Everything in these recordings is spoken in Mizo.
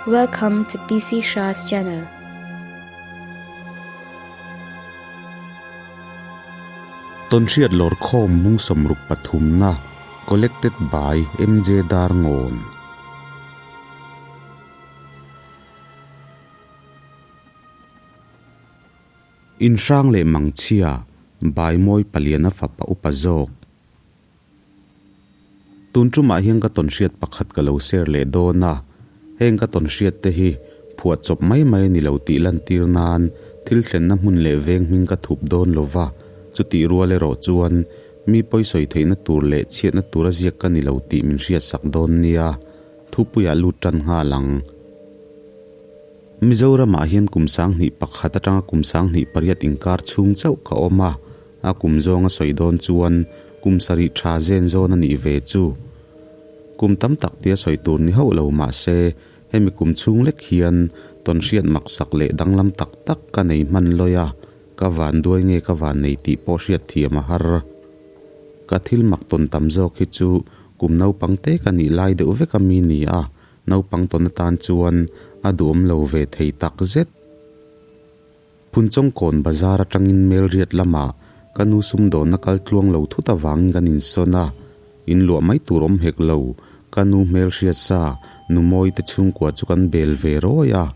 Welcome to PC Shah's channel. Tawnhriat lawrkhawm mung sawmruk pathumna Collected by MJ Darngawn. Inhrang leh mangchhia Bai Mawi Paliana fapa upa zawk. Tun tumah hian ka tawnhriat pakhat ka lo share leh dawn a, heng ka tawnhriat te hi phuah chawp mai mai a ni lo tih lantir nan thil thlenna hmun leh veng hming ka thup dawn lo va, chutih rual erawh chuan mi pawisawi theihna tur leh chhiatna tur a ziak ka ni lo tih min hriatsak dawn nia, thupuiah lut tan nghal ang. Mizoramah hian kum 2001 atanga kum 2008 inkar chhung chauh ka awm a, a kum zawnga sawi dawn chuan kum sarih tha zen zawn a nih ve chu. Kum tam tak tia sawi tur ni hauh lo mah se, hemi kum chhung lek hian tawnhriat maksak leh danglam tak tak ka nei hman lawi a, ka van duai nge ka van nei tih pawh hriat thiam a har. Ka thil mak tawn tam zawk hi chu kum naupang te ka nih lai deuh vek a mi ni a, Naupang tawn atan chuan a duhawm lo ve thei tak zet. Phunchawngkawn bazar atangin Melriat lamah ka nu sumdawnna kal tluang lo thut avangin kan insawn a, in luah mai tur awm hek lo, ka nu hmelhriat sa nu mawi te chhungkua chu kan bel ve rawi a.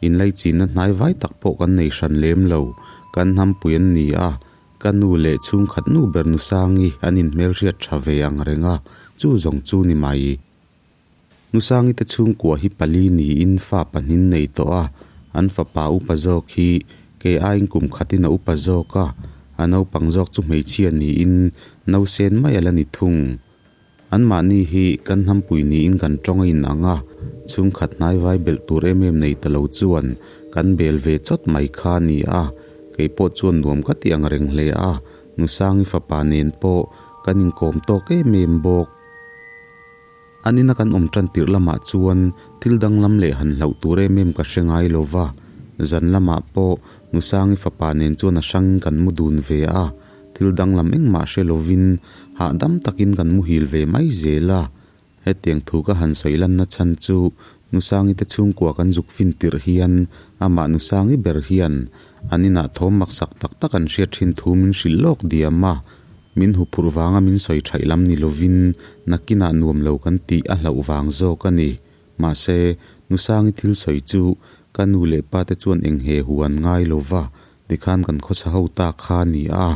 Inlaichinna hnai vai tak pawh kan nei hran lem lo, kan hnampui an ni a, Ka nu leh chhungkhat nu ber nu Sangi an inhmelhriat tha ve ang reng a, chu zawng chu ni mai. Nusangi te chhungkua hi pali niin fa pahnin nei tawh a, an fapa upa zawk hi kei aiin kum khatin a upa zawk a, a naupang zawk chu hmeichhia niin nausen mai a la ni thung. Anmahni hi kan hnampui niin kan tawng a inang a, chhungkhat hnaivai belh tur em em nei ta lo chuan kan bel ve chawt mai kha a ni a, kei pawh chuan nuam ka ti ang reng hle a, Nusangi fapa nen pawh kan inkawm tawk em em bawk. An ina kan awm tan tirh lamah chuan thil danglam leh han hlauh tur em em ka hre ngai lo va, zan lamah pawh Nusangi fapa nen chuan a hrangin kan mu dun ve a, thil danglam engmah hre lovin hahdam takin kan muhil ve mai zel a. Hetiang thu ka han sawi lanna chhan chu Nusangi te chhungkua kan zuk fin tirh hian amah Nusangi ber hian an inah thawm maksak tak tak an hriat thin thu min hrilh lawk diam a, Min huphurh vanga min sawi thaih lam ni lovin nakinah nuam lo kan tih a hlauh vang zawk a ni. Mahse, Nusangi thil sawi chu ka nu leh pa te chuan eng he hu an ngai lo va, tikhan kan khawsa ho ta kha a ni a.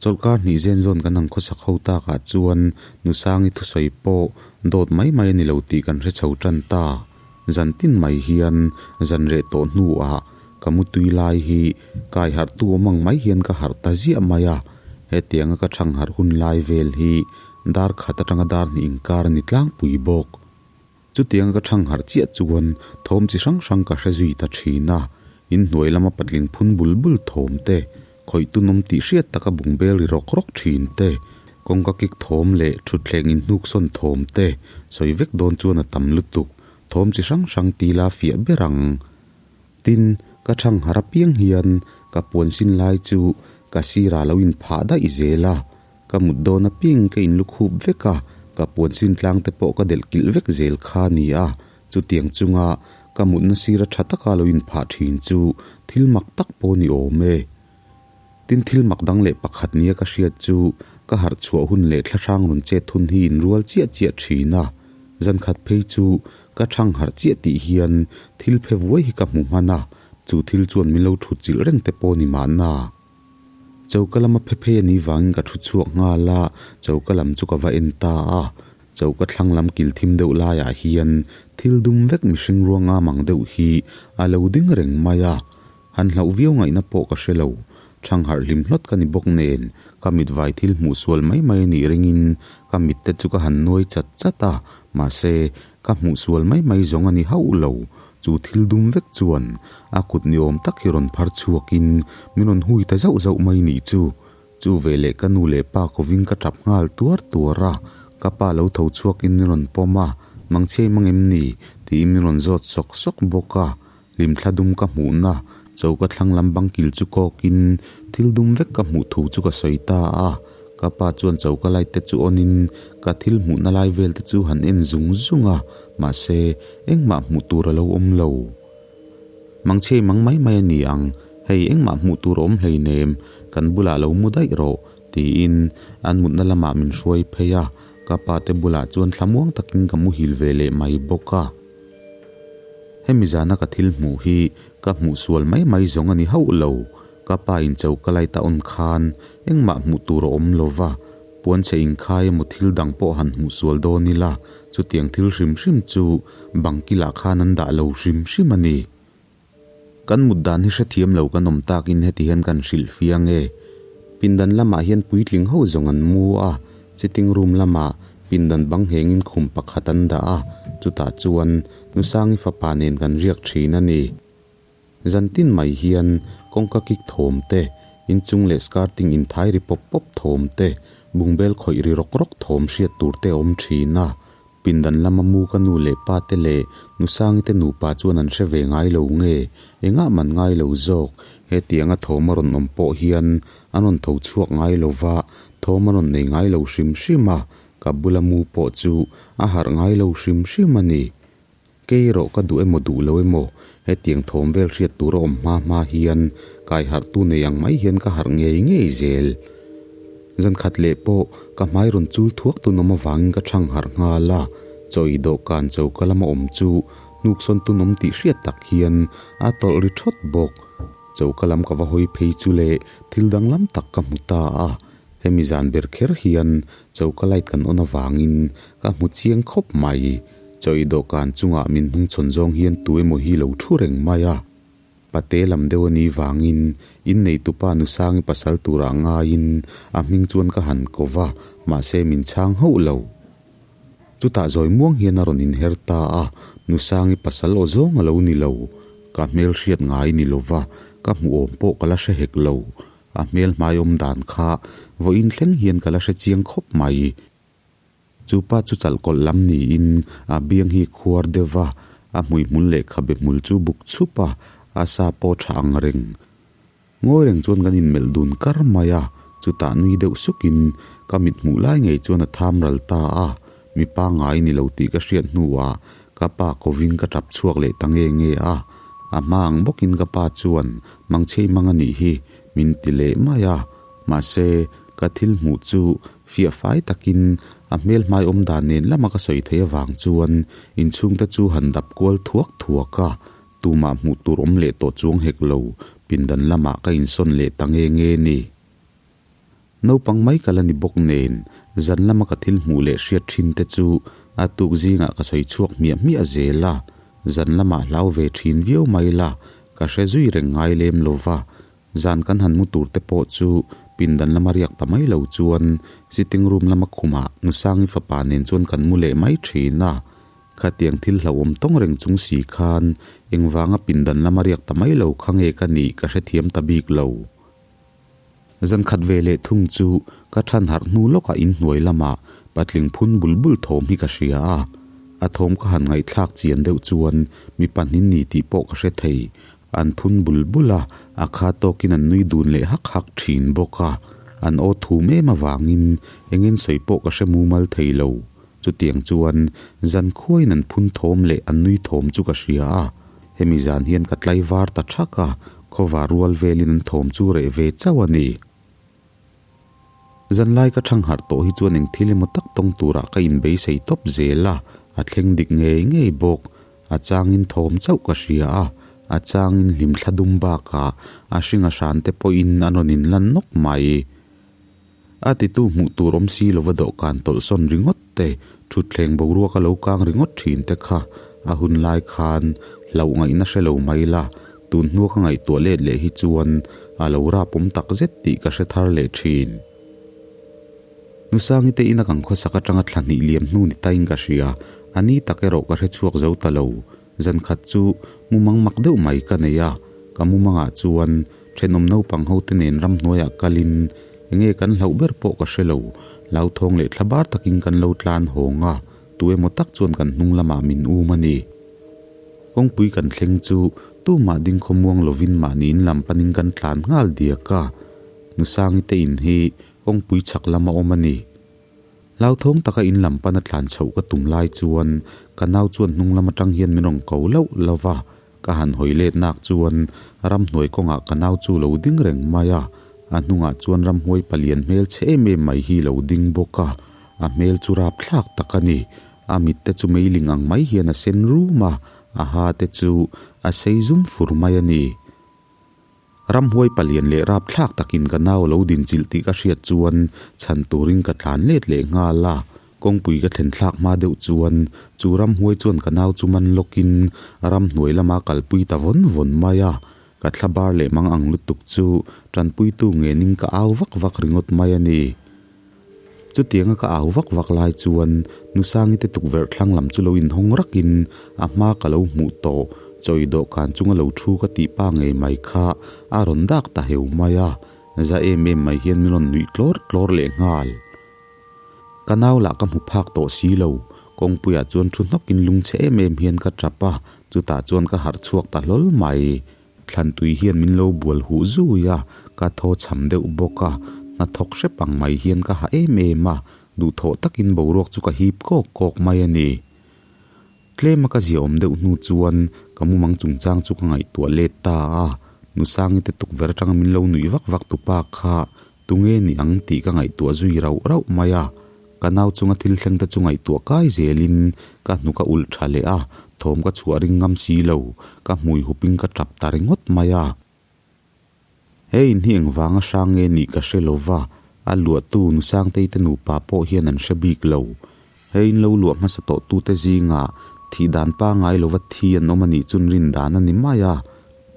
Chawlhkar hnih zen zawn kan ang khawsak ho takah chuan Nusangi thusawi pawh dawt mai mai a ni lo tih kan hre chho tan ta. Zan tin mai hian zan reh tawh hnuah ka mutui lai hi kai harh tu awm ang mai hian ka harh ta ziah mai a, hetianga ka thang harh hun lai vel hi dar khat atanga dar hnih inkar a ni tlangpui bawk. Chutianga ka thang harh chiah chuan thawm chi hrang hrang ka hre zui ta thin a, inhnuai lama patling phun bul bul thawm te, Khawih tunawm tih hriat taka bungbel ri rawk rawk thin te, kawngka kik thawm leh thutthleng inhnuksawn thawm te sawi vek dawn chuan a tam lutuk, thawm chi hrang hrang ti la fiah ber ang. Tin, ka thang har apiang hian ka puan sin lai chu ka sirah lo inphah daih zel a, ka mut dawn apiang ka inlukhup vek a, ka puan sin tlang te pawh ka delh kilh vek zel kha a ni a, Chutiang chunga ka mutna sira tha taka lo inphah thin chu thil mak tak pawh ni awm e. Tin thil mak dang leh pakhat nia ka hriat chu ka harh chhuah hun leh thlahrang rawn chet hun hi inrual chiah chiah thin a, zan khat phei chu ka thang harh chiah tih hian thil phe vuai hi ka hmu hman a, chu thil chuan min lo thut chilh reng te pawh ni mahna. Choka lama phe phei a nih vangin ka thu chhuak nghal a, choka lam chu ka va en ta a. Choka thlang lam kil thim deuh laiah hian thil dum vek mihring ruang am ang deuh hi a lo ding reng mai a. Han hlauh viau ngaihna pawh ka hre lo. Thang harh hlim hlawt ka ni bawk nen, ka mit vai thil hmuh sual mai mai a nih ringin ka mit te chu ka han nuai chat chat a, mahse ka hmuh sual mai mai zawng a ni hauh lo. Chu thil dum vek chuan a kut ni awm tak hi rawn phar chhuakin min rawn hui ta zauh zauh mai nih chu. Chu veleh ka nu leh pa kovin ka tap nghal tuar tuar a, ka pa lo tho chhuakin min rawn pawm a, Mangchhei mang em ni? tiin min rawn zawt sawk sawk bawk a. Hlimthla dum ka hmuhna choka thlang lam bang kil chu kawkin thil dum vek ka hmuh thu chu ka sawi ta a. Ka pa chuan choka light te chu on in ka thil hmuhna lai vel te chu han en zung zung a, mahse engmah hmuh tur a lo awm lo. Mangchhei mang mai mai a ni ang, hei engmah hmuh tur a awm hleinem, kan bulah lo mu daih rawh, tiin an mutna lamah min hruai phei a, ka pa te bulah chuan thlamuang takin ka muhil ve leh mai bawk a. Hemi zana ka thil hmuh hi ka hmuh sual mai mai zawng a ni hauh lo, ka pa in choka light a on khan engmah hmuh tur a awm lo va, puanchhe inkhai emaw thil dang pawh han hmuh sual dawn ila chutiang thil hrim hrim chu bang kilah khan an dah lo hrim hrim a ni. Kan mut dan hi hrethiam lo kan awm takin heti hian kan hrilh fiang e. Pindan lamah hian puitling ho zawng an mu a, sitting room lamah pindan bang nghengin khum pakhat an dah a, chutah chuan Nusangi fapa nen kan riak thin a ni. Zantin mai hian kawngka kik thawm te, inchung leh skirting inthai ri pawp pawp thawm te, bungbel khawih ri rawk rawk thawm hriat tur te a awm thin a. Pindan lama mu ka nu leh pa te leh Nusangi te nupa chuan an hre ve ngai lo nge, engah man ngai lo zawk, hetianga thawm a rawn awm pawh hian an rawn tho chhuak ngai lo va, thawm a rawn nei ngai lo hrim hrim a, ka bula mu pawh chu a harh ngai lo hrim hrim a ni. Kei erawh ka duh emaw duh lo emaw, hetiang thawm vel hriat tur a awm hma hma hian kai harhtu nei ang mai hian ka harh ngei ngei zel. Zan khat leh pawh ka hmai rawn chul thuak tun awm avangin ka chhang harh nghal a, chaw ei dawhkan choka lama awm chu hnuksawn tun awm tih hriat tak hian a tawlh ri thawt bawk. Choka lam ka va hawi phei chu leh thil danglam tak ka hmu ta a, hemi zan ber kher hian choka light kan on avangin ka hmu chiang khawp mai. Chaw ei dawhkan chungah min hnungchhawn zawng hian tu emaw hi lo thu reng mai a. Pate lam deuh a nih vangin inneitupa Nusangi pasal turah ngaiin a hming chuan ka han ko va, mahse min chhang hauh lo. Chutah zawi muang hian a rawn inher ta a, Nusangi pasal aw zawng a lo ni lo. Ka hmel hriat ngai ni lo va, ka hmuh awm pawh ka la hre hek lo. A hmel hmai awm dan kha vawiin thleng hian ka la hre chiang khawp mai. Chu pa chu chalkawlh lam niin a biang hi khuar deuh va, a hmuihmul leh khabe hmul chu buk chhup a, a sa pawh tha ang reng. Ngawi reng chuan kan inmelh dun kar mai a, chutah nui deuh sukin ka mit hmuh lai ngei chuan a tham ral ta a, mi pangngai ni lo tih ka hriat hnuah ka pa kovin ka tap chhuak leh ta nge nge a, a hma ang bawkin ka pa chuan mangchhei mang a nih hi min ti leh mai a. Mahse, ka thil hmuh chu fiah fai takin a hmel hmai awm dan nen lama ka sawi theih avang chuan inchhungte chu han dap kual thuak thuak a, tumah hmuh tur awm leh tawh chuang hek lo, pindan lamah ka insawn leh ta nge nge ni. Naupang mai ka la ni bawk nen, zan lama ka thil hmuh leh hriat thin te chu a tuk zingah ka sawi chhuak hmiah hmiah zel a, zan lamah hlau ve thin viau mai la, ka hre zui reng ngai lem lo va, Zan kan han mu tur te pawh chu pindan lama riak ta mai lo chuan sitting room lama khumah Nusangi fapa nen chuan kan mu leh mai thin a. Khatiang thil hlauhawm tawng reng chung si khan engvanga pindan lama riak ta mai lo kha nge ka nih ka hrethiam ta bik lo. Zan khat ve leh thung chu ka than harh hnu lawkah inhnuai lamah patling phun bul bul thawm hi ka hria a. A thawm ka han ngaihthlak chian deuh chuan mi pahnih ni tih pawh ka hre thei. An phun bul bul a, a kha tawkin an nui dun leh hak hak thin bawk a. An aw thum em avangin engin sawi pawh ka hre mumal thei lo. Chutiang chuan zan khuain an phun thawm leh an nui thawm chu ka hria a. Hemi zan hian ka tlaivar ta thak a, khawvar rual velin an thawm chu reh ve chauh a ni. Zanlai ka thang harh tawh hi chuan eng thil emaw tak tawng turah ka inbeisei tawp zel a, a thleng dik ngei ngei bawk. A changin thawm chauh ka hria a, a changin hlimthla dum bakah a hring a hran te pawhin a rawn inlan nawk mai. A titu hmuh tur awm si lova dawhkan tawlhsawn ringawt te, thutthleng boruak a lo kang ringawt thin te kha a hun lai khan hlauh ngaihna hre lo mai la, tun hnua ka ngaihtuah let leh hi chuan a lo rap awm tak zet tih ka hre thar leh thin. Nusangi te ina kan khawsak atanga thla hnih liam hnu ni tain ka hria, a ni tak erawh ka hre chhuak zo ta lo. Zan khat chu mumang mak deuh mai ka nei a, ka mumangah chuan thenawm naupang ho te nen ramhnuaiah kalin enge kan hlauh ber pawh ka hre lo, hlauthawng leh thla bar takin kan lo tlan hawng a, tu emaw tak chuan kan hnung lamah min um a ni. Kawngpui kan thleng chu tumah ding khawmuang lovin mahni in lam panin kan tlan nghal diak a, Nusangi te in hi. kawngpui chhak lama awm a ni. Hlauthawng taka in lam pana tlan chhoh ka tum lai chuan ka nau chuan hnung lam atang hian min rawn ko lauh lauh va, ka han hawi let nak chuan ramhnuai kawngah ka nau chu lo ding reng mai a, a hnungah chuan ramhuai palian hmel chhe em em mai hi lo ding bawk a, a hmel chu rapthlak tak a ni. A mit te chu meiling ang mai hian a sen rum a, a ha te chu a sei zum fur mai a ni. Ramhuai palian leh rapthlak takin ka nau lo din chilh tih ka hriat chuan chhan turin ka tlan let leh nghal a, kawngpui ka thlen thlak hma deuh chuan chu ramhuai chuan ka nau chu man lawkin ramhnuai lama kalpui ta vawn vawn mai a, ka thla bar leh mang ang lutuk chu tanpuitu ngenin ka au vak vak ringawt mai a ni. Chutianga ka au vak vak lai chuan Nusangi te tukverh thlang lam chu lo inhawng rakin a hma ka lo hmuh tawh chawi dawhkan chunga lo thu ka tih pa ngei mai kha a rawn dak ta heu mai a, za em em mai hian min rawn nuih tlawr tlawr leh nghal. Ka nau lah ka hmu phak tawh si lo, kawngpuiah chuan thu hnawkin lungchhe em em hian ka tap a, chutah chuan ka harh chhuak ta hlawl mai. Thlantui hian min lo bual huh zui a, ka thaw cham deuh bawk a, hnathawk hrep ang mai hian ka ha em em a, duhthawh takin boruak chu ka hip kawk kawk mai a ni. Tlema ka ziaawm deuh hnu chuan ka mumang chungchang chu ka ngaihtuah let ta a, Nusangi te tukverh atanga min lo nuih vak vak tupa kha tunge ni ang tih ka ngaihtuah zui rauh rauh mai a, ka nau chunga thil thleng te chu ngaihtuah kai zelin ka hnuk a ulh tha leh a, thawm ka chhuah ring ngam si lo, ka hmui hupin ka tap ta ringawt mai a. He in hi engvanga hrang nge nih ka hre lo va, a luahtu Nusangtei te nupa pawh hian an hre bik lo. He in lo luah hmasa tawh tute zingah thih dan pangai lova thi an awm a nih chun rin dan a ni mai a.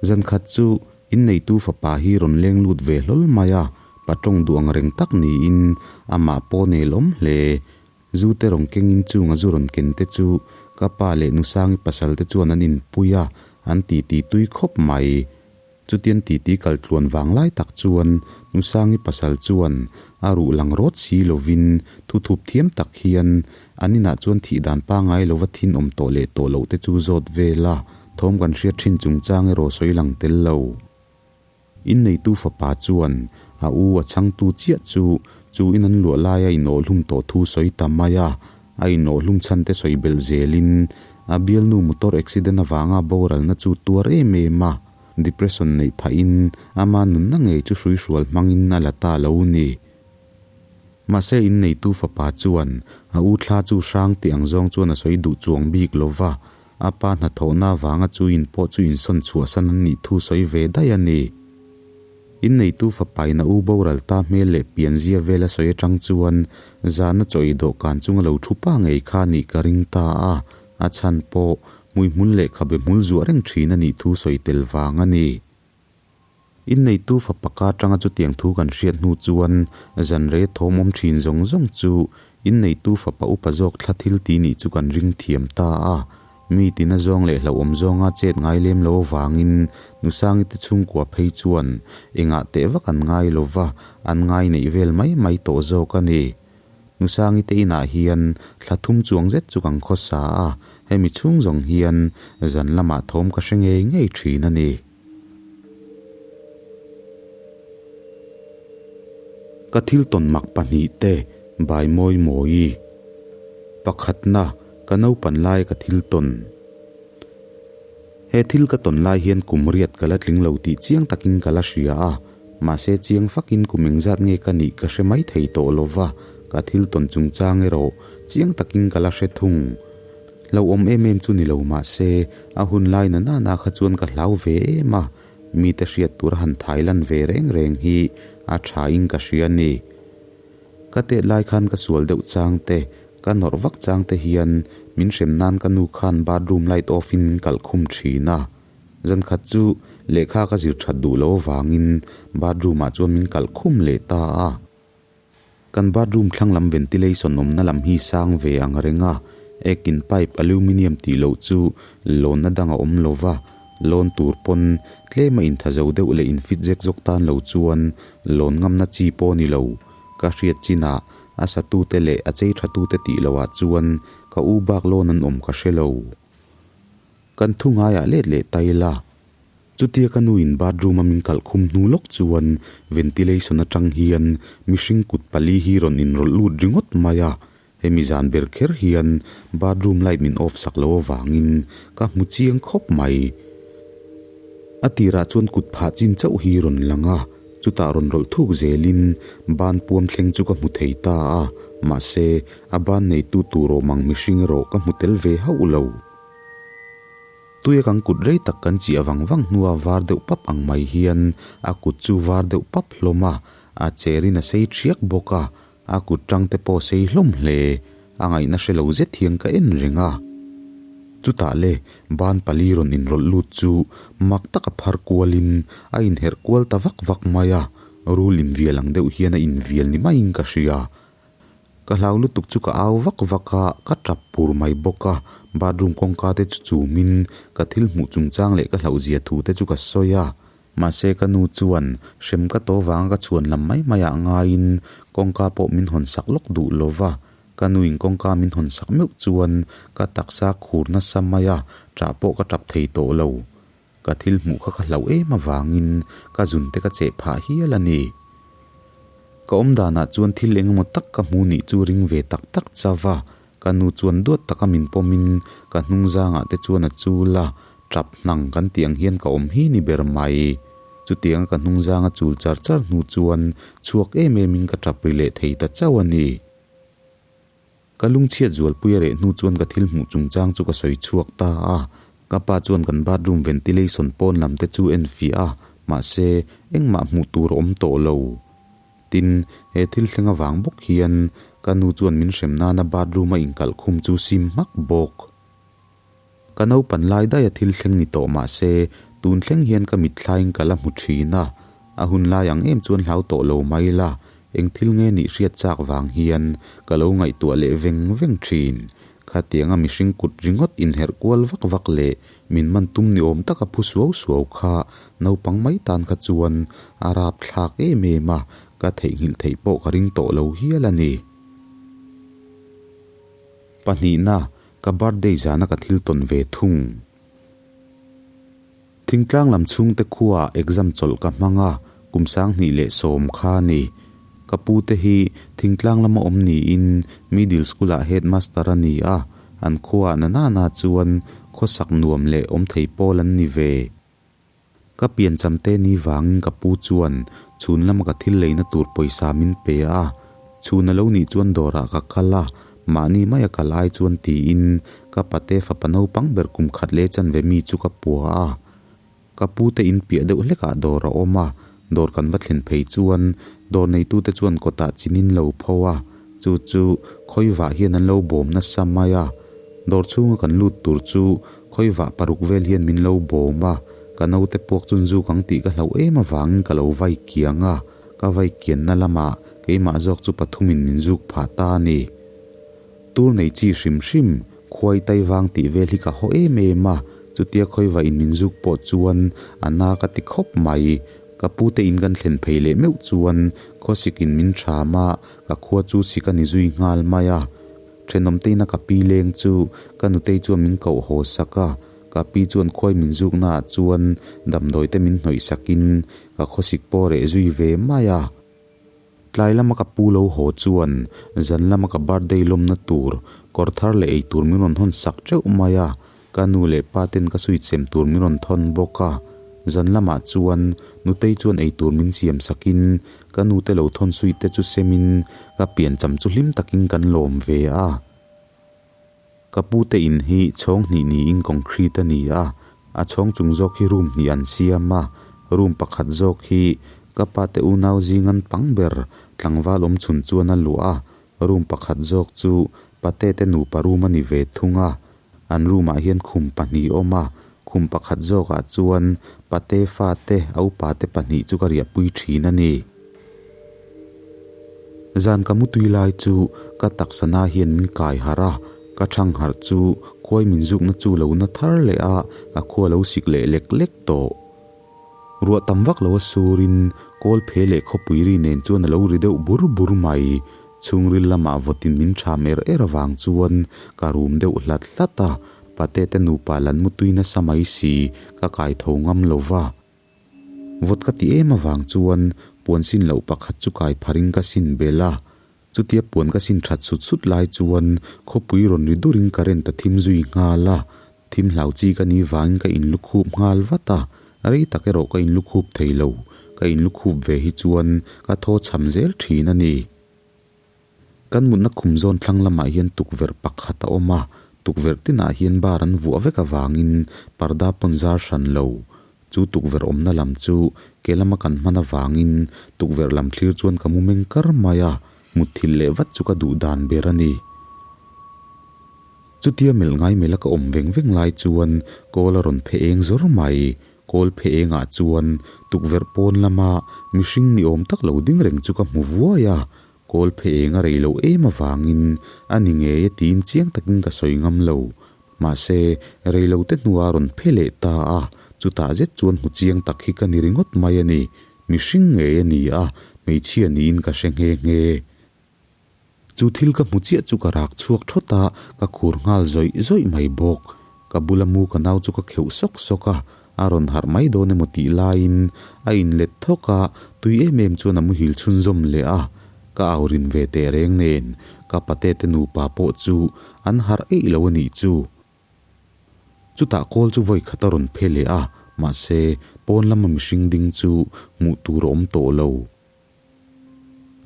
Zan khat chu inneitu fapa hi rawn leng lut ve hlawl mai a, patawng duh ang reng tak niin amah pawh nel awm hle. Zu te rawn kengin chunga zu rawn ken te chu ka pa leh Nusangi pasal te chuan an inpui a, an titi tui khawp mai. Chutian titi kal tluan vang lai tak chuan Nusangi pasal chuan a ruh lang rawt si lovin thuthup thiam tak hian an inah chuan thih dan pangai lova thin awm tawh leh tawh loh te chu zawt vel a, thawm kan hriat thin chungchang erawh sawi lang tel lo. Inneitu fapa chuan a u a chhangtu chiah chu chu in an luah laia inawhhlum tawh thu sawi ta mai a, A inawhhlum chhan te sawi belh zelin a bialnu motor accident avanga boralna chu tuar em em a, depression neih phahin ama nunna ngei chu hruihrual hmangin a la ta lo ni. Mahse inneitu fapa chuan a u thla chu hrang tih ang zawng chuan a sawi duh chuang bik lo va, a pa hnathawhna avanga chu in pawh chu insawn chhuahsan an nih thu sawi ve daih a ni. Inneitu fapain a u boral ta hmel leh pianzia vel a sawi atang chuan zana chaw ei dawhkan chunga lo thu pa ngei kha nih ka ring ta a, a chhan pawh hmuihmul leh khabe hmul zuah reng thin a nih thu sawi tel vang a ni. Inneitu fapa ka atanga chutiang thu kan hriat hnu chuan zan rei thawm awm thin zawng zawng chu inneitu fapa upa zawk thla thil ti nih chu kan ring thiam ta a, Mi tina zawng leh hlauhawm zawnga chet ngai lem lo avangin Nusangi te chhungkua phei chuan engah teh vak an ngai lo va, an ngai neih vel mai mai tawh zawk a ni. Nusangi te inah hian thla thum chuang zet chu kan khawsa a, hemi chhung zawng hian zan lamah thawm ka hre ngei ngei thin a ni. Ka thil tawn mak pahnihte bai mawi mawi. Pakhatna, ka naupan laia ka thil tawn. He thil ka tawn lai hian kum riat ka la tling lo tih chiang takin ka la hria a, mahse chiang fakin kum engzat nge ka nih ka hre mai thei tawh lo va, ka thil tawn chungchang erawh chiang takin ka la hre thung. Hlauhawm em em chu ni lo mah se, a hun lai na nana kha chuan ka hlau ve em a, mite hriat tur a han thai lan ve reng reng hi a tha in ka hria a ni. Ka tet lai khan ka sual deuh chang te, ka nawrh vak chang te hian min hrem nan ka nu khan bathroom light off in min kalh khum thin a. Zan khat chu lehkha ka zir that duh lo avangin bathroom ah chuan min kalh khum leh ta a. Kan bathroom thlang lam ventilation awmna lam hi sang ve ang reng a, ek in pipe aluminium tih loh chu lawnna dang a awm lo va, lawn tur pawn tlem a intha zo deuh leh infit zek zawk tan lo chuan lawn ngamna chi pawh ni lo. Ka hriat chinah a satute leh a chei thatute tih loh ah chuan ka u bak lawn an awm ka hre lo. Kan thu ngaiah let leh ta ila. Chutia ka nu in bathroom a min kalh khum hnu lawk chuan ventilation atang hian mihring kut pali hi rawn inrawlh lut ringawt mai a, hemi zan ber kher hian bathroom light min off sak lo avangin ka hmu chiang khawp mai. A tirah chuan kut phah chin chauh hi rawn lang a, chutah rawn rawlh thuk zelin ban puam thleng chu ka hmu thei ta a, mahse a ban neitu tur awm ang mihring erawh ka hmu tel ve hauh lo. Tuia kan kut rei tak kan chiah vang vang hnua var deuh pap ang mai hian a kut chu var deuh pap hlawm a, a cherin a sei thiak bawk a, a kut tang te pawh sei hlawm hle, a ngaihna hre lo zet hian ka en reng a. Chutah le ban pali rawn inrawlh lut chu mak taka phar kualin a inherh kual ta vak vak mai a, rul invial ang deuh hian a invial ni maiin ka hria. Ka hlau lutuk chu ka au vak vak a, ka tap pur mai bawk a, bathroom kawngka te chu chumin ka thil hmuh chungchang leh ka hlauhzia thu te chu ka sawi a. Mahse ka nu chuan hrem ka to vanga ka chhuan lam mai mai ah ngaiin kawngka pawh min hawn sak lawk duh lo va, ka nuin kawngka min hawn sak meuh chuan ka taksa khur nasa mai a, ṭah pawh ka tap thei tawh lo. Ka thil hmuh kha ka hlauh em avangin ka zun te ka cheh phah hial a ni. Ka awm danah chuan thil eng emaw tak ka hmu nih chu ring ve tak tak chauh a, ka nu chuan duat taka min pawmin ka hnung zangah te chuan a chul a, tap hnang kan tih ang hian ka awm hi ni ber mai. Chutianga ka hnung zanga chul char char hnu chuan chhuak em emin ka tap ri leh thei ta chauh a ni. Ka lungchhiat zualpui a reh hnu chuan ka thil hmuh chungchang chu ka sawi chhuak ta a, ka pa chuan kan bathroom ventilation pawn lam te chu en fiah a, mahse engmah hmuh tur a awm tawh lo. Tin, he thil thleng avang bawk hian ka nu chuan min hrem nana bathroom a inkalh khum chu sim hmak bawk. Ka naupan lai daih a thil thleng ni tawh mahse tun thleng hian ka mitthlaiin ka la hmu thin a, a hun lai ang em chuan hlau tawh lo mai la, eng thil nge nih hriat chak vang hian ka lo ngaihtuah leh veng veng thin. Khatianga mihring kut ringawt inherh kual vak vak leh min man tum ni awm taka phu suau suau kha naupang mai tan kha chuan a rapthlak em em a, ka theihnghilh theih pawh ka ring tawh lo hial a ni. Pahnihna, Ka birthday zana ka thil tawn ve thung. Thingtlang lam chhungte khuaah exam chawlh ka hmang a, kum 2010 kha a ni. Ka pu te hi thingtlang lama awm niin middle school ah headmaster a ni a, an khuaah na nana chuan khawsak nuam leh awm thei pawl an ni ve. Ka piancham te ni vangin ka pu chuan chhun lama ka thil leina tur pawisa min pe a, chhun a lo nih chuan dawrah ka kal a, mahni maia kal ai chuan tiin ka pate fapa naupang ber kum khat leh chanve mi chu ka pua a. Ka pu te in piah deuh hlekah dawr a awm a, dawr kan va thlen phei chuan dawr neitute chuan kawtah chinin lo pho a, chu chu khawivah hian an lo bawm nasa mai a, dawr chhunga kan lut tur chu Khawivah paruk vel hian min lo bawm a, ka naute puak chun zuk ang tih ka hlauh em avangin ka lo vai kiang a, ka vai kianna lamah keimah zawk chu pathumin min zuk phah ta a ni. Tur nei chi hrim hrim, khuai tai vang tih vel hi ka haw em em a, chutia khawivah in min zuk pawh chuan a na ka ti khawp mai. Ka pute in kan thlen phei leh meuh chuan khawsik in min ṭham a, ka khua chu sik a ni zui nghal mai a. Thenawmteina ka pi leng chu ka nutei chuan min koh haw sak a, ka pi chuan khuai min zuknaah chuan damdawi te min hnawih sakin ka khawsik pawh reh zui ve mai a. Tlai lama ka pu lo haw chuan zan lama ka birthday lawmna tur kawr thar leh ei tur min rawn hawn sak teuh mai a, Ka nu leh pa ten ka suit sem tur min rawn thawn bawk a, zan lamah chuan nutei chuan eitur min siam sakin ka nu te lo thawn suit te chu semin ka piancham chu hlim takin kan lawm ve a. Ka pu te in hi chhawng hnih niin concrete a ni a, a chhawng chung zawk hi room hnih an siam a, room pakhat zawk hi ka pa te unau zing an pang ber tlangval awm chhun chuan a luah a, room pakhat zawk chu pate te nupa room a ni ve thung a. An room ah hian khum pahnih a awm a, khum pakhat zawkah chuan pate fate a upa te pahnih chu ka riahpui thin a ni. Zan ka mutui lai chu ka taksa na hian min kai harh a, ka thang harh chu khuai min zukna chu lo na thar leh a, ka khua lo sik leh lek lek tawh. Ruah tam vak lo a surin kawl phe leh khawpui ri nen chuan a lo ri deuh bur bur mai. Chhungril lamah vawtin min ṭham er er avang chuan ka rum deuh hlat hlat a. Pate te nupa lan mutui nasa mai si, ka kai tho ngam lo va. Vawt ka ti em avang chuan puan sin loh pakhat chu kai pharin ka sin belh a. Chutia puan ka sin that sut sut lai chuan khawpui rawn ri durin current a thim zui nghal a. Thim hlau chi ka nih vangin ka inlukhup nghal vat a, rei tak erawh ka inlukhup thei lo. Ka inlukhup ve hi chuan ka thaw chham zel thin a ni. Kan mutna khum zawn thlang lamah hian tukverh pakhat a awm a, tukverh tinah hian bar an vuah vek avangin parda pawn zar hran lo. Chu tukverh awmna lam chu ke lama kan hman avangin tukverh lam thlir chuan ka mu meng kar mai a, mutthilh leh vat chu ka duh dan ber a ni. Chutia melh ngai melh a ka awm veng veng lai chuan kawl a rawn phe eng zawr mai. Kawl phe engah chuan tukverh pawn lama mihring ni awm tak lo ding reng chu ka hmu vuai a, kawl phe eng a rei loh em avangin a ni ngei e tiin chiang takin ka sawi ngam lo. Mahse, rei lo te hnuah a rawn phe leh ta a, chutah zet chuan hmu chiang tak hi ka ni ringawt mai a ni. Mihring ngei a ni a, hmeichhia niin ka hre nghe nghe. Chu thil ka hmu chiah chu ka rak chhuak thawt a, ka khur nghal zawih zawih mai bawk. Ka bula mu ka nau chu ka kheuh sawk sawk a, a rawn harh mai dawn emaw tih laiin a inlet thawk a, tui em em chuan a muhil chhunzawm leh a. Ka au rin ve teh reng nen, ka pate te nupa pawh chu an harh eih lo a nih chu. Chutah kawl chu vawi khat a rawn phe leh a, mahse pawn lama mihring ding chu hmuh tur a awm tawh lo.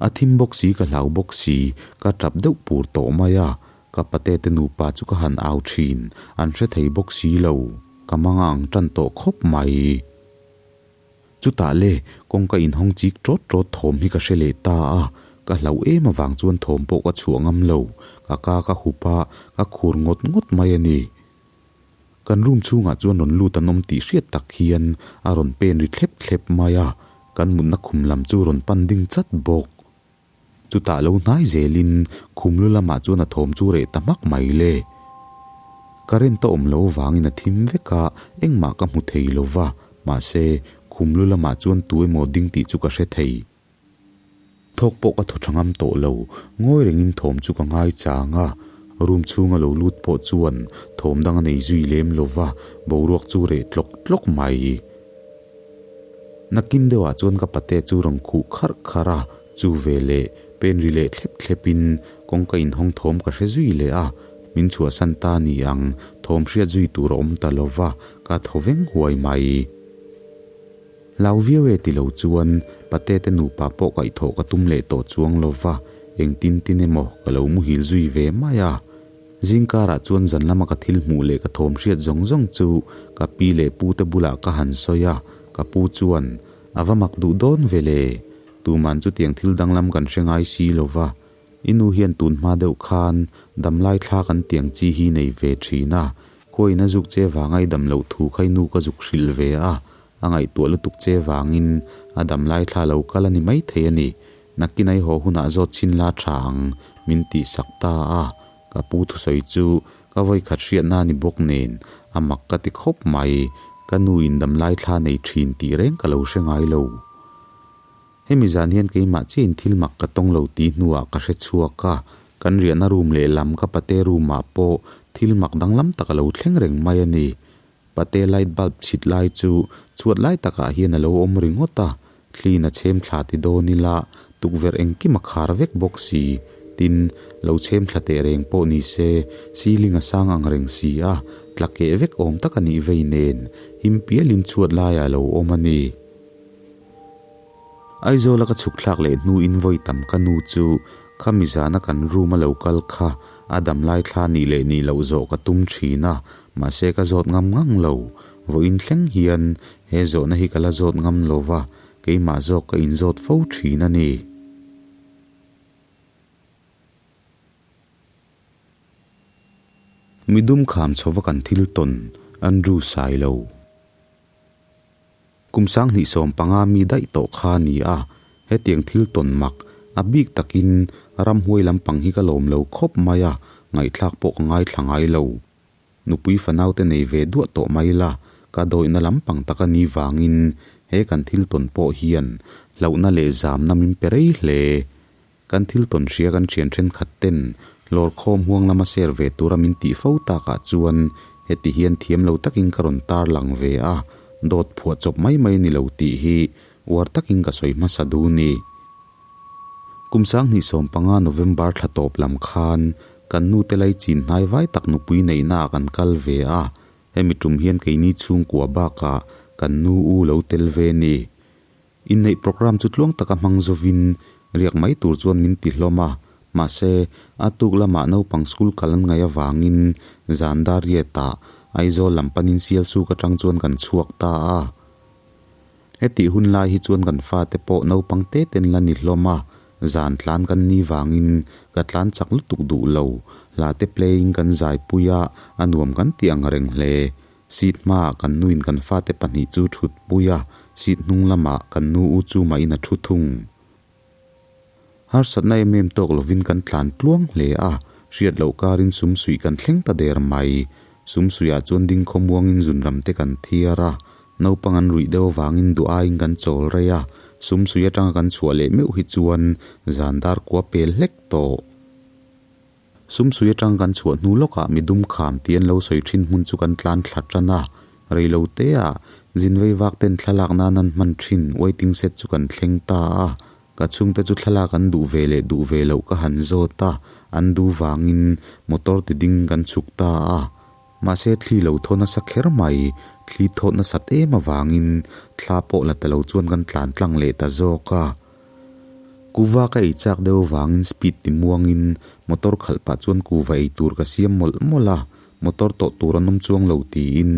A thim bawk si ka hlau bawk si, ka tap deuh pur tawh mai a, ka pate te nupa chu ka han au thin, an hre thei bawk si lo, ka manga ang tan tawh khawp mai. Chutah le, kawngka inhawng chik tawt tawt thawm hi ka hre leh ta a, ka hlauh em avang chuan thawm pawh ka chhuah ngam lo, ka ka ka hup a, ka khur ngawt ngawt mai a ni. Kan room chhungah chuan rawn lut an awm tih hriat tak hian a rawn pen ri thlep thlep mai a, kan mutna khum lam chu rawn pan ding chat bawk. Chutah lo hnai zelin khum lu lamah chuan a thawm chu reh ta hmak mai le. Current a awm lo vangin a thim vek a, engmah ka hmu thei lo va, mahse khum lu lamah chuan tu emaw ding tih chu ka hre thei. Thawk pawh ka thaw tha ngam tawh lo, ngawi rengin thawm chu ka ngai chang a, room chhunga lo lut pawh chuan thawm dang a nei zui lem lo va, boruak chu reh tlawk tlawk mai. Nakin deuhah chuan ka pate chu rawn khuh kharh kharh a, chu veleh pen ri leh thlep thlepin kawngka inhawng thawm ka hre zui leh a, min chhuahsan ta ni ang, thawm hriat zui tur a awm ta lo va, ka thaw veng huai mai. Hlau viau e ti lo chuan pate te nupa pawh kaihthawh ka tum leh tawh chuang lo va, engtin tin emaw ka lo muhil zui ve mai a. Zingkarah chuan zan lama ka thil hmuh leh ka thawm hriat zawng zawng chu ka pi leh pu te bulah ka han sawi a, ka pu chuan, A va mak duh dawn ve le, tuman chutiang thil danglam kan hre ngai si lo va, i nu hian tun hma deuh khan damlai thla kan tiang chi hi nei ve thin a, khuain a zuk che vanga i dam loh thu kha i nu ka zuk hrilh ve a, A ngaihtuah lutuk che vangin a dam lai thla lo kal a ni maithei a ni. Nakin ai haw hunah zawt chhin la tha ang, min tih sak ta a. Ka pu thusawi chu ka vawikhat hriatna a ni bawk nen a mak ka ti khawp mai. Ka nu in dam lai thla nei thin tih reng ka lo hre ngai lo. Hemi zan hian keimah chiahin thil mak ka tawng lo tih hnuah ka hre chhuak a, kan riahna room lehlam ka pate room ah pawh thil mak danglam tak a lo thleng reng mai a ni. Pate light bulb chhit lai chu chhuat lai takah hian a lo awm ringawt a, thliin a chhem thla ti dawn ila tukverh engkim a khar vek bawk si. Tin, lo chhem thla teh reng pawh ni se, ceiling a sang ang reng si a, tla keh vek awm tak a nih vei nen, him pialin chhuat laiah a lo awm a ni. Aizawla ka chhuk thlak leh hnuin vawi tam ka nu chu khami zana kan room a lo kal kha a dam lai thla nih leh nih loh zawh ka tum thin a, mahse ka zawt ngam ngang lo. Vawiin thleng hian he zawhna hi ka la zawt ngam lo va, keimah zawk ka inzawt fo thin a ni. Midum kham chhova kan thil tawn, Andrew Sailo. Kum 2015 mi daih tawh kha a ni a, hetiang thil tawn mak, a bik takin ramhuai lampang hi ka lawm lo khawp mai a, ngaihthlak pawh ka ngaithla ngai lo. Nupui fanaute nei ve duah tawh mai la, ka dawihna lampang tak a ni vangin he kan thil tawn pawh hian hlauhna leh zamna min pe rei hle. Kan thil tawn hria kan thian thenkhat ten lawrkhawm huang lama share ve tura min tih fo takah chuan Heti hian thiam lo takin ka rawn tarlang ve a, dawt phuah chawp mai mai a ni lo tih hi uar takin ka sawi hmasa duh ni. Kum 2015 November thla tawp lam khan kan nute lai chin hnai vai tak nupui neihna ah kan kal ve a, hemi tum hian keini chhungkua bakah kan nu u lo tel ve ni. Inneih programme chu tluang taka hmang zovin riak mai tur chuan min ti hlawm a, mahse a tuk lamah naupang school kal an ngaih avangin zan dar riatah Aizawl lam panin Sialsuk atang chuan kan chhuak ta a. Hetih hun lai hi chuan kan fate pawh naupang te ten la ni hlawm a, zan tlan kan ni vangin ka tlan chak lutuk duh lo, hla te playing kan zaipui a, a nuam kan tih ang reng hle. Seat hmaah kan nuin kan fate pahnih chu thut pui a, seat hnung lamah kan nu u chu mahin a thu thung. Harsatna em em tawk lovin kan tlan tluang hle a, hriat loh karin sumsuih kan thleng ta der mai. Sumsuihah chuan ding khawmuangin zunram te kan thiar a, naupang an ruih deuh avangin duh aiin kan chawl rei a, sumsuih atanga kan chhuah leh meuh hi chuan zan dar kua pel hlek tawh. Sumsui atang kan chhuah hnu lawkah midum kham tih an lo sawi thin hmun chu kan tlan thla tan a, rei lo te ah zin vei vak ten thlalak nan an hman thin waiting set chu kan thleng ta a, ka chhungte chu thlalak an duh ve leh duh ve loh ka han zawt a, an duh vangin motor ti ding kan chhuk ta a. Mahse thli lo thaw nasa kher mai, thli thawt nasat em avangin thla pawh la ta lo chuan kan tlan tlang leh ta zawk a. Kuva ka ei chak deuh avangin speed ti muangin motor khalh pah chuan kuva ei tur ka siam mawlh mawlh a, motor tawh tur an awm chuang lo tiin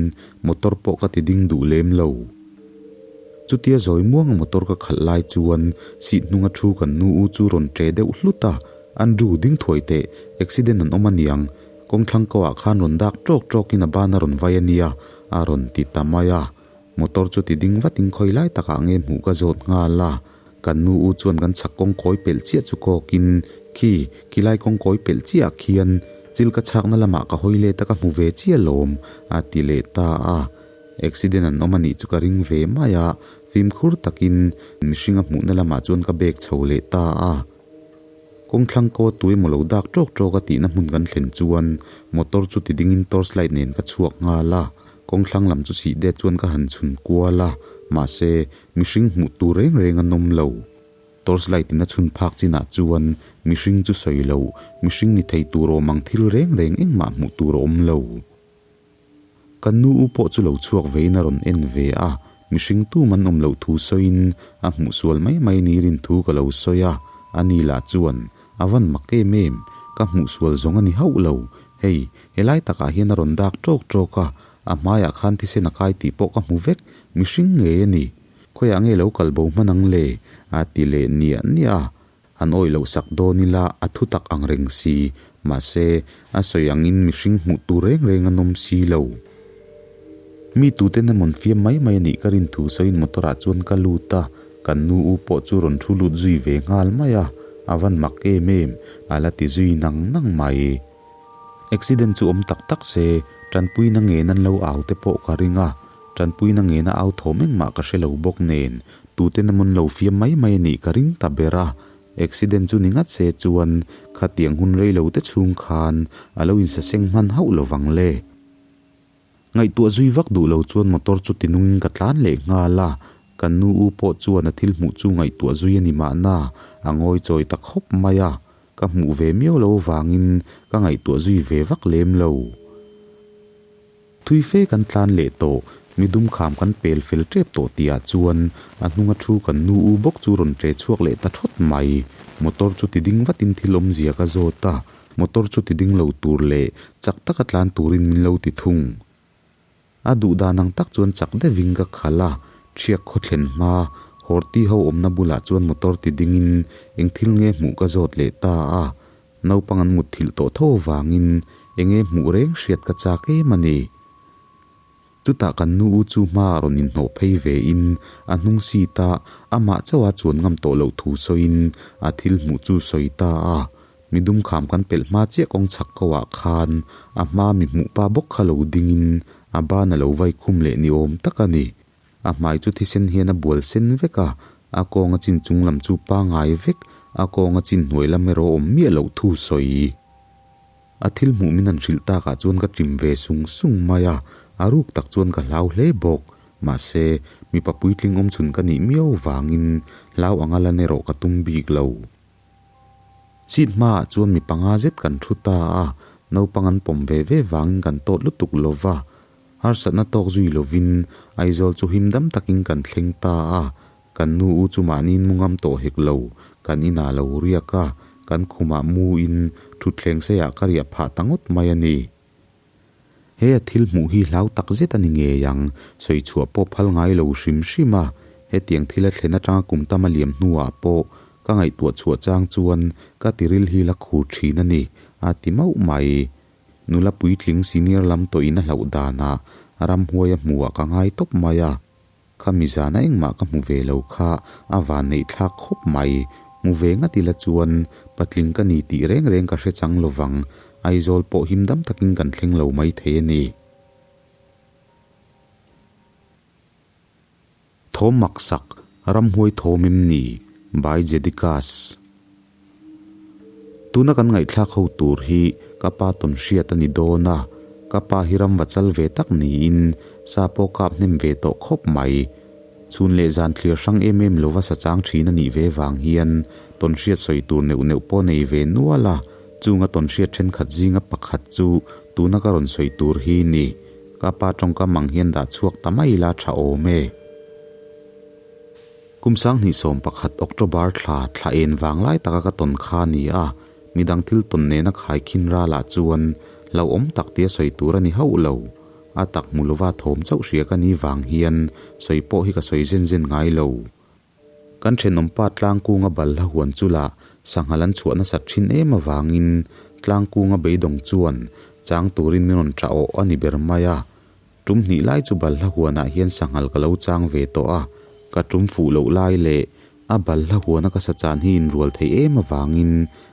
motor pawh ka ti ding duh lem lo. Chutia zawi muanga motor ka khalh lai chuan seat hnunga thu kan nu u chu rawn ṭe deuh hlut a, Andrew ding thuai teh, accident an awm aniang, kawngthlang ko ah khan rawn dak ṭawk ṭawkin a ban a rawn vai ania a rawn ti ta mai a. Motor chu ti ding vatin khawi lai takah nge hmuh ka zawt nghal a, kan nu u chuan kan chhak kawng kawi pelh chiah chu kawkin, Khi, khilai kawng kawi pelh chiah ah khian chil ka chhakna lamah ka hawi let a ka hmu ve chiah lawm, a ti leh ta a. Accident an awm a nih chu ka ring ve mai a, fimkhur takin mihring a hmuhna lamah chuan ka bek chho leh ta a. Kawngthlang kaw tu emaw lo dak tawk tawk a tihna hmun kan thlen chuan motor chu ti dingin torch light nen ka chhuak nghal a, kawngthlang lam chu sih det chuan ka han chhun kual a, mahse mihring hmuh tur reng reng an awm lo. Torch light in a chhun phak chinah chuan mihring chu sawi lo, mihring ni thei tur awm ang thil reng reng engmah hmuh tur a awm lo. Ka nu u pawh chu lo chhuak vein a rawn en ve a, mihring tum an awm loh thu sawiin a hmuh sual mai mai ni rin thu ka lo sawi a, ani lah chuan a van mak em em, ka hmuh sual zawng a ni hauh lo, hei helai takah hian a rawn dak ṭawk ṭawk a, a hmaiah khan thisen a kai tih pawh ka hmu vek, mihring ngei a ni, khawiah nge lo kal bo hman ang le? a ti leh niah niah a. An awih loh sak dawn ila a thu tak ang reng si, mahse, a sawi angin mihring hmuh tur reng reng an awm si lo. Mi tuten emawn fiam mai mai a nih ka rin thu sawiin motor ah chuan ka lut a, kan nu u pawh chu rawn thu lut zui ve nghal mai a, a van mak em em, a la ti zui nang nang mai. Accident chu awm tak tak se, tanpuina ngen an lo au te pawh ka ring a, tanpuina ngena au thawm engmah ka hre lo bawk nen, Tuten a mun lo fiam mai mai a nih ka ring ta ber a, accident chu ni ngat se chuan khatiang hun rei lo te chhung khan a lo insaseng hman hauh lo vang le. Ngaihtuah zui vak duh lo chuan motor chu tinungin ka tlan leh nghal a, kan nu u pawh chuan a thil hmuh chu ngaihtuah zui a ni mahna a ngawi chawi ta khawp mai a, ka hmuh ve miau lo vangin ka ngaihtuah zui ve vak lem lo. Thui fe kan tlan leh tawh, midum kham kan pel fel tep tawh tihah chuan a hnunga thu kan nu u bawk chu rawn ṭe chhuak leh ta thawt mai. Motor chu ti ding vatin thil awmzia ka zawt a, motor chu ti ding lo tur leh chak taka tlan turin min lo ti thung. A duh dan ang tak chuan chak deuhin ka khalh a, ṭhiak khaw thlen hma, Horti ho awmna bulah chuan motor ti dingin eng thil nge hmuh ka zawt leh ta a, Naupang an mutthilh tawh tho avangin enge hmuh reng hriat ka chak em a ni. Chutah kan nu u chu hma a rawn inhnawh phei ve in a hnung seat a amah chauh a chuan ngam tawh loh thu sawiin a thil hmuh chu sawi ta a. Midum kham kan pelh hma chiah kawng chhak ko ah khan a hma mi hmuh pa bawk kha lo ding in a ban a lo vai khum leh ni awm tak a ni. A hmai chu thisen hian a bual sen vek a, a kawng a chin chung lam chu pangai vek, a kawng a chin hnuai lam erawh awm miah loh thu sawi. A thil hmuh min han hrilh takah chuan ka ṭim ve sung sung mai a, a ruk tak chuan ka hlau hle bawk. Mahse, mipa puitling awm chhun ka nih miau vangin hlau anga lan erawh ka tum bik lo. Seat hmaah chuan mi panga zet kan thu ta a, naupang an pawm ve ve vangin kan tawt lutuk lo va. Harsatna tawk zui lovin Aizawl chu him dam takin kan thleng ta a, kan nu u chu mahniin mu ngam tawh hek lo, kan inah lo riak a, kan khumah muin thutthleng seiah ka riah phah ta ngawt mai a ni. He a thil hmuh hi hlau tak zet a ni ngei ang, sawi chhuah pawh phal ngai lo hrim hrim a, hetiang thil a thlen atanga kum tam a liam hnuah pawh ka ngaihtuah chhuah chang chuan ka tiril hi la khur thin a ni, a ti mauh mai. Nula puitling senior lam tawhin a hlauh danah ramhuai a hmuhah ka ngai tawp mai a. Kha mizana engmah ka hmu ve lo kha a van neih thlak khawp mai. Hmu ve ngat ila chuan patling ka ni tih reng reng ka hre chang lovang, Aizawl pawh him dam takin kan thleng lo mai thei a ni. Thawm maksak, ramhuai thawm em ni? By Jedikas. Tuna kan ngaihthlak ho tur hi ka pa tawn hriat a ni dawn a, ka pa hi ram va chal ve tak niin sa pawh kap hnem ve tawh khawp mai. Chhun leh zan thlir hrang em em lova sa chang thin a nih ve vang hian tawn hriat sawi tur neuh neuh pawh nei ve nual a, chunga tawn hriat thenkhat zinga pakhat chu tuna ka rawn sawi tur hi ni. Ka pa tawngkam ang hian dah chhuak ta mai ila tha awm e. Kum 2011 October thla thla en vang lai taka ka tawn kha a ni a, midang thil tawn nena khaikhin ralah chuan hlauhawm tak tia sawi tur a ni hauh lo. A tak hmu lova thawm chauh hria ka ni vang hian sawi pawh hi ka sawi zen zen ngai lo. Kan thenawmpa tlangkunga balhla huan chulah sanghal an chhuah nasat thin em avangin tlangkunga beidawng chuan chang turin min rawn tah awh a ni ber mai a. Tum hnih lai chu balhla huanah hian sanghal ka lo chang ve tawh a, ka tum fuh loh lai leh a balhla huana ka sa chan hi inrual theih em avangin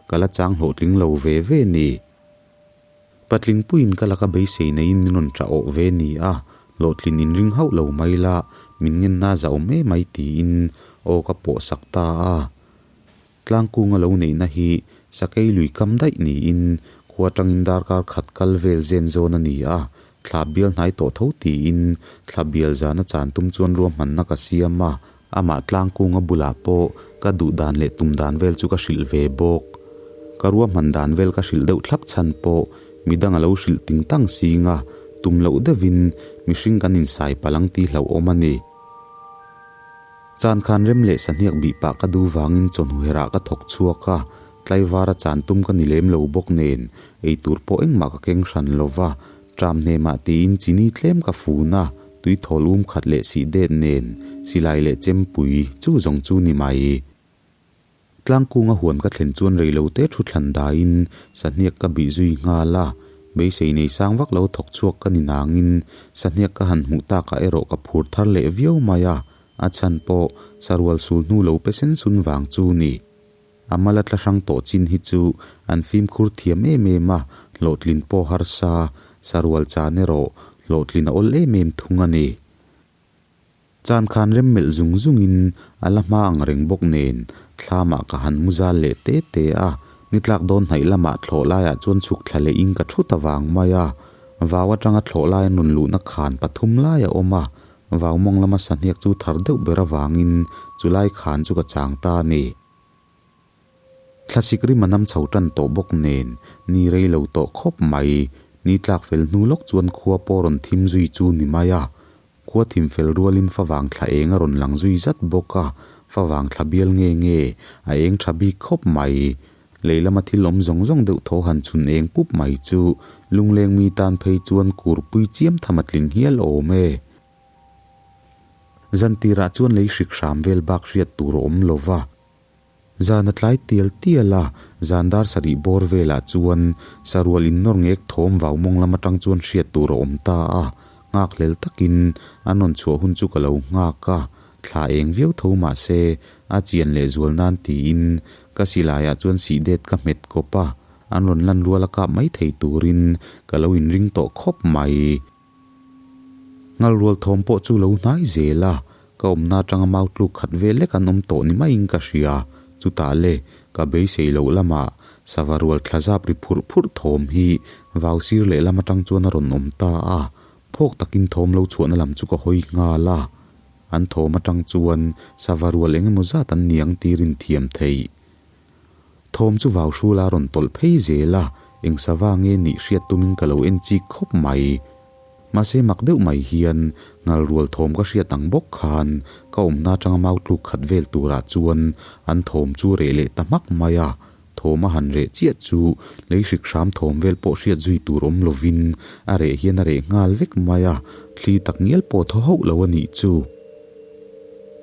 ka la chang hlawhtling lo ve ve ni. Patling puiin ka laka beisei neiin min rawn tah awh ve ni a, hlawhtlin inring hauh lo mai la, min ngenna za awm em mai tiin aw ka pawh sak ta a. Tlangkunga lo neihna hi sakei lui kam daih niin khua atangin darkar khat kal vel zen zawn a ni a, thla bial hnai tawh tho tiin thla bial zana chan tum chuan ruahmanna ka siam a, amah Tlangkunga bulah pawh ka duh dan leh tum dan vel chu ka hrilh ve bawk. Ka ruahman dan vel ka hrilh deuh thlap chhan pawh midang a lo hrilh ting tang sing a, tum loh deuhin mihring kan insai palh ang tih hlauhawm a ni. Chan khan rem leh sahniak bih pah ka duh vangin chawhnu herah ka thawk chhuak a, tlaivara chan tum ka ni lem lo bawk nen ei tur pawh engmah ka keng hran lo va, tram hnemah tiin chini tlem ka fun a, tui thawl um khat leh sih det nen silai leh chempui chu zawng chu ni mai. Tlangkunga huan ka thlen chuan reilote thu thlan daiin sahniak ka bih zui nghal a, beisei nei sang vak lo thawk chhuak ka ni nangin sahniak ka han hmuh takah erawh ka phur thar leh viau mai a, a chhan pawh sarual sul hnu lo pe sen sun vang chu ni. A mala tla hrang tawh chin hi chu an fimkhur thiam em em a, hlawhtlin pawh harsa, sarual chan erawh hlawhtlin a awl em em thung a ni. Chan khan rem melh zung zungin a la hma ang reng bawk nen thlamah ka han mu zal leh te te a, ni tlak dawn hnaih lamah thlawh laiah chuan chhuk thla leh in ka thut avang mai a, vau atanga thlawh lai an rawn luhna khan pathum lai a awm a, vau mawng lama sahniak chu thar deuh ber avangin chulai khan chu ka chang ta a ni. Thlasik rim a nam chho tan tawh bawk nen ni rei lo tawh khawp mai, ni tlak fel hnu lawk chuan khua pawh rawn thim zui chu ni mai a, khua thim fel rualin favang thla eng a rawn lang zui zat bawk a, favang thla bial nge nge a eng tha bik khawp mai. Lei lama thil awm zawng zawng deuh tho han chhun eng pup mai chu lungleng mi tan phei chuan kurpui chiam tham a tling hial awm e. Zantirah chuan lei hrik hram vel bak hriat tur a awm lo va. Zan a tlai tial tial a, zan dar sarih bawr velah chuan sarual innawr ngek thawm vau mawng lam atang chuan hriat tur a awm ta a, nghakhlel takin an rawn chhuah hun chu ka lo nghak a, thla eng viau tho mah se a chian leh zual nan tiin ka silaiah chuan sih det ka hmet kawp a, an rawn lan rual a kap mai thei turin ka lo inring tawh khawp mai. Ngalrual thawm pawh chu lo hnai zel a, ka awmna atanga mau tluk khat vel lek an awm tawh ni maiin ka hria. Chutah le, ka beisei loh lamah sava rual thla zap ri phurh phurh thawm hi vau sir lehlam atang chuan a rawn awm ta a. Phawk takin thawm lo chhuahna lam chu ka hawi nghal a. An thawm atang chuan sava rual eng emaw zat an niang tir inthiam theih. Thawm chu vau hrul a rawn tawlh phei zel a, eng sava nge nih hriat tumin ka lo en chik khawp mai. Mahse mak deuh mai hian ngal rual thawm ka hriat ang bawk khan ka awmna atanga mau tluk khat vel turah chuan an thawm chu reh leh ta hmak mai a, thawm a han reh chiah chu lei hrik hram thawm vel pawh hriat zui tur awm lovin a reh hian a reh nghal vek mai a, thli tak ngial pawh thaw hauh lo a nih chu.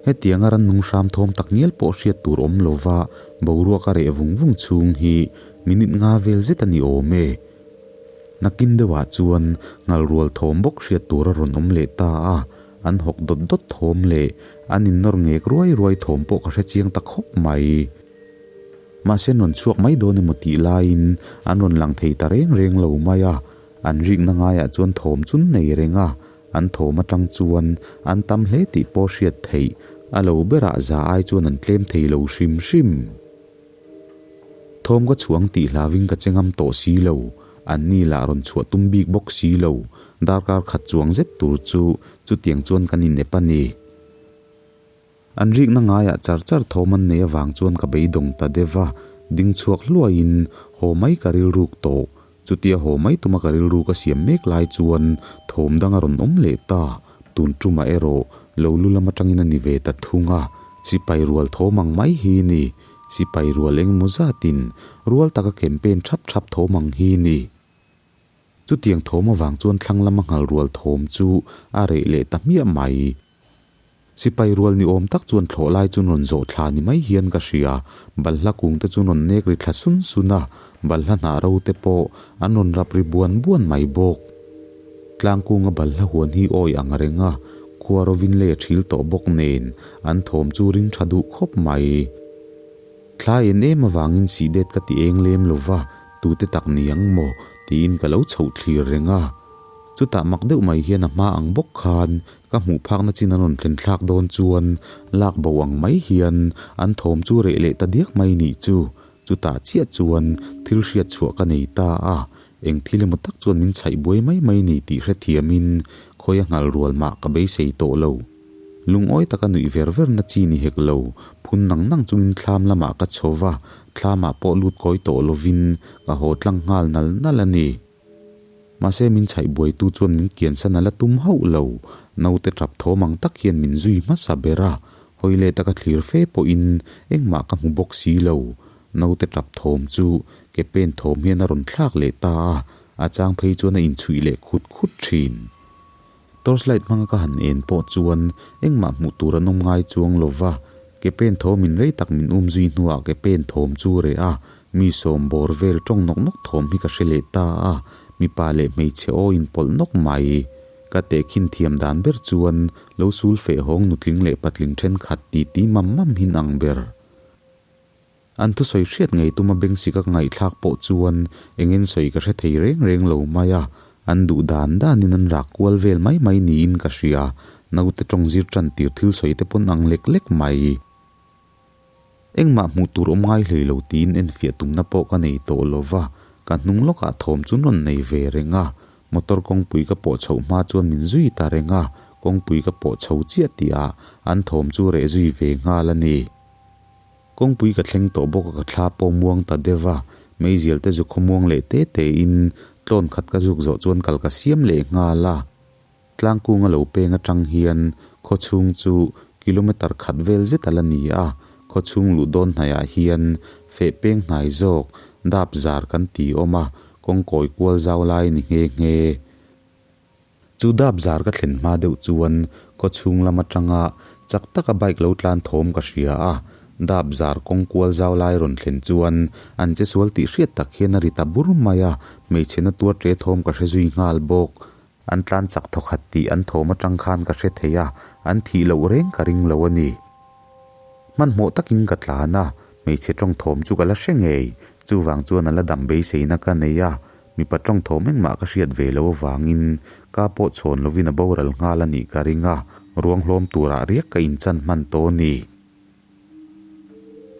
Hetianga rannung hram thawm tak ngial pawh hriat tur awm lova boruak a reh vung vung chhung hi minute nga vel zet a ni awm e. Nakin deuhah chuan ngal rual thawm bawk hriat tur a rawn awm leh ta a, an hawk dawt dawt thawm leh an innawr ngek ruai ruai thawm pawh ka hre chiang ta khawp mai. Mahse an rawn chhuak mai dawn emaw tih laiin an rawn lang thei ta reng reng lo mai a, an rikna ngaiah chuan thawm chu nei reng a, an thawm atang chuan an tam hle tih pawh hriat theih a lo berah za ai chuan an tlem thei lo hrim hrim. Thawm ka chhuang tih hlauhin ka che ngam tawh si lo, an ni lah rawn chhuah tum bik bawk si lo, darkar khat chuang zet tur chu chutiang chuan kan inep a ni. An rikna ngaiah char char thawm an nei avang chuan ka beidawng ta deuh a, ding chhuak hluaiin haw mai ka rilruk tawh. Chutia haw mai tuma ka rilru ka siam mek lai chuan thawm dang a rawn awm leh ta. Tun tumah erawh lo lu lam atangin a ni ve ta thung a, sipai rual thawm ang mai hi ni. Sipai rual engemaw zatin rual taka campaign thap thap thawm ang hi ni. Chutiang thawm avang chuan thlang lama nghal rual thawm chu a reh leh ta hmiah mai. Sipai rual ni awm tak chuan thlawh lai chu rawn zawh thla ni mai hian ka hria. Balhla kung te chu rawn nek ri thla sun sun a, balhla hnah ro te pawh an rawn rap ri buan buan mai bawk. Tlangkunga balhla huan hi awi ang reng a, khua rovin lei a thil tawh bawk nen an thawm chu ring tha duh khawp mai. Thla en em avangin sih det ka ti eng lem lo va, tute tak ni ang maw tiin ka lo chhoh thlir reng a. Chutah mak deuh mai hian a hma ang bawk khan ka hmuh phakna chin an rawn thlen thlak dawn chuan lak bo ang mai hian an thawm chu reh leh ta diak mai nih chu. Chutah chiah chuan thil hriat chhuah ka nei ta a, eng thil emaw tak chuan min chhaih buai mai mai ni tih hrethiamin khawi a nghal rual mah ka beisei tawh lo. Lungawi taka nuih ver ver na chi ni hek lo, phun nang nang chungin thlam lamah ka chho va, thlamah pawh lut kawi tawh lovin ka haw tlang nghal nal nal a ni. Mahse min chhaih buaitu chuan min kiansan a la tum hauh lo, naute tap thawm ang tak hian min zui hmasa ber a, hawi leh taka thlir fe pawhin engmah ka hmu bawk si lo. Naute tap thawm chu ke pen thawm hian a rawn thlak leh ta a, a chang phei chuan a inchhuih leh khut khut thin. Torchlight hmanga ka han en pawh chuan engmah hmuh tur an awm ngai chuang lo va, ke pen thawm in rei tak min um zui hnuah ke pen thawm chu reh a, mi sawm bawr vel tawng nawk nawk thawm hi ka hre leh ta a, mipa leh hmeichhe aw in pawlh nawk mai. Ka tehkhin thiam dan ber chuan lo sul feh hawng nutling leh patling thenkhat titi mam mam hin ang ber. An thusawi hriat ngei tuma Bengsika ka ngaihthlak pawh chuan engin sawi ka hre thei reng reng lo mai a, an duh dan danin an rak kual vel mai mai niin ka hria, naute tawng zir tan tir thil sawi te pawn ang lek lek mai. Engmah hmuh tur awm ngai hlei lo tiin enfiah tumna pawh ka nei tawh lo va, ka hnung lawkah thawm chu rawn nei ve reng a, motor kawngpui ka pawh chhoh hma chuan min zui ta reng a, kawngpui ka pawh chho chiah tihah an thawm chu reh zui ve nghal a ni. Kawngpui ka thleng tawh bawk a ka thla pawh muang ta deuh a, meizial te zu khawmuang leh te te in tlawn khat ka zuk zawh chuan kal ka siam leh nghal a. Tlangkung a lo peng atang hian khawchhung chu kilometre khat vel zet a la ni a, khawchhung luh dawn hnaiah hian feh peng hnai zawk dap zar kan ti awm a, kawngkawi kual zau lai ni nghe nghe. Chu dap zar ka thlen hma deuh chuan khawchhung lam atanga chak taka bike lo tlan thawm ka hria a, dap zar kawng kual zau lai rawn thlen chuan an che sual tih hriat tak hian a ri ta bur mai a, hmeichhe na tuar ṭe thawm ka hre zui nghal bawk. An tlan chak thawkhat tih an thawm atang khan ka hre thei a, an thih loh reng ka ring lo a ni. Hmanhmawh takin ka tlan a, hmeichhe tawng thawm chu ka la hre ngei, chuvang chuan a la dam beiseina ka nei a, mipa tawng thawm engmah ka hriat ve lo avangin ka pawh chhawn lovin a boral nghal a nih ka ring a, ruang hlawm turah riak ka inchan hman tawh a ni.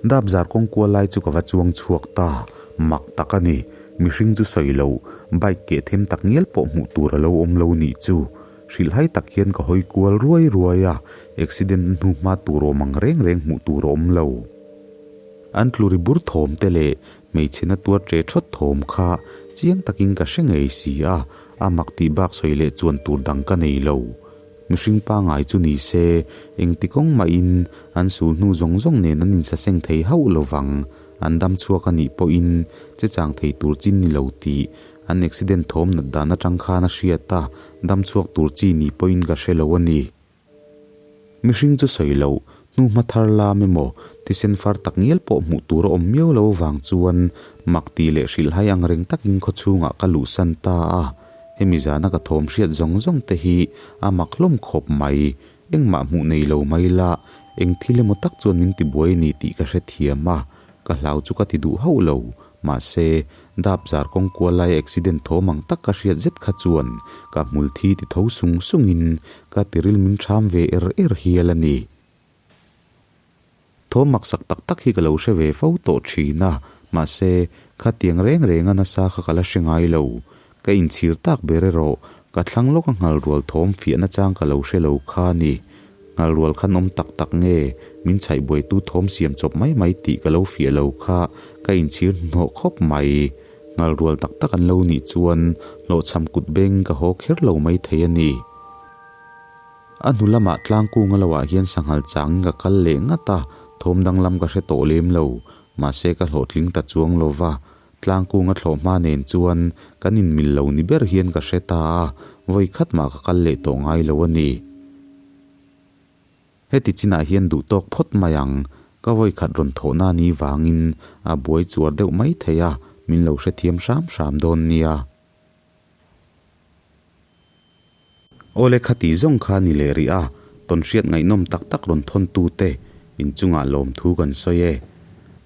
Dap zar kawng kual lai chu ka va chuang chhuak ta. Mak tak a ni. Mihring chu sawi lo, bike keh them tak ngial pawh hmuh tur a lo awm lo nih chu. Hrilhhai tak hian ka hawi kual ruai ruai a, accident hnu hma tur awm ang reng reng hmuh tur a awm lo. An tlu ri bur thawm te leh hmeichhe na tuar ṭe ṭhawt thawm kha chiang takin ka hre ngei si a, a mak tih bak sawi leh chuan tur dang ka nei lo. Mihring pangai chu ni se, engti kawng mahin an sul hnu zawng zawng nen an insaseng thei hauh lo vang. An dam chhuak a nih pawhin che chang thei tur chin ni lo tih an accident thawm nat dan atang khan a hriat a, dam chhuak tur chi ni pawhin ka hre lo a ni. Mihring chu sawi loh, hnu hma thar lam emaw, thisen far tak ngial pawh hmuh tur a awm miau lo vang chuan mak tih leh hrilhhai ang reng takin khawchhungah ka luhsan ta a. Hemi zana ka thawm hriat zawng zawng te hi a mak hlawm khawp mai. Engmah hmuh nei lo mai la, eng thil emaw tak chuan min tibuai a ni tih ka hrethiam a, ka hlau chu ka ti duh hauh lo. Mahse, dap zar kawng kual laia accident thawm ang tak ka hriat zet kha chuan ka hmul thi ti tho sung sungin ka tiril min ṭham ve er er hial a ni. Thawm maksak tak tak hi ka lo hre ve fo tawh thin a, mahse, khatiang reng renga nasa kha ka la hre ngai lo. Ka inchhir tak ber erawh ka thlang lawka nghal rual thawm fiahna chang ka lo hre lo kha a ni. Nghal rual khan awm tak tak nge min chhaih buaitu thawm siam chawp mai mai tih ka lo fiah lo kha ka inchhir hnawh khawp mai. Nghal rual tak tak an lo nih chuan hlawhchham kut beng ka haw kher lo mai thei a ni. A hnu lamah tlangkunga loah hian sanghal changin ka kal leh ngat a, thawm danglam ka hre tawh lem lo. Mahse ka hlawhtling ta chuang lo va, tlangkunga thlawh hma nen chuan kan inmil lo ni ber hian ka hre ta a, vawi khat mah ka kal leh tawh ngai lo a ni. Heti chinah hian duh tawk phawt mai ang, ka vawi khat rawn thawhna ni vangin a buai chuar deuh mai thei a, min lo hrethiam hram hram dawn nia. Awle khati zawng kha ni leh rih a, tawnhriat ngaihnawm tak tak rawn thawn tute inchungah lawmthu kan sawi e.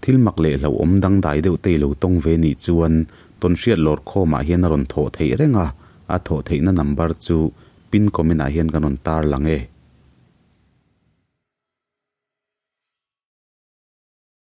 Thil mak leh hlauhawm dangdai deuh te i lo tawng ve nih chuan tawnhriat lawr khawmah hian a rawn thawh theih reng a, a thawh theihna number chu pin comment ah hian kan rawn tarlang e.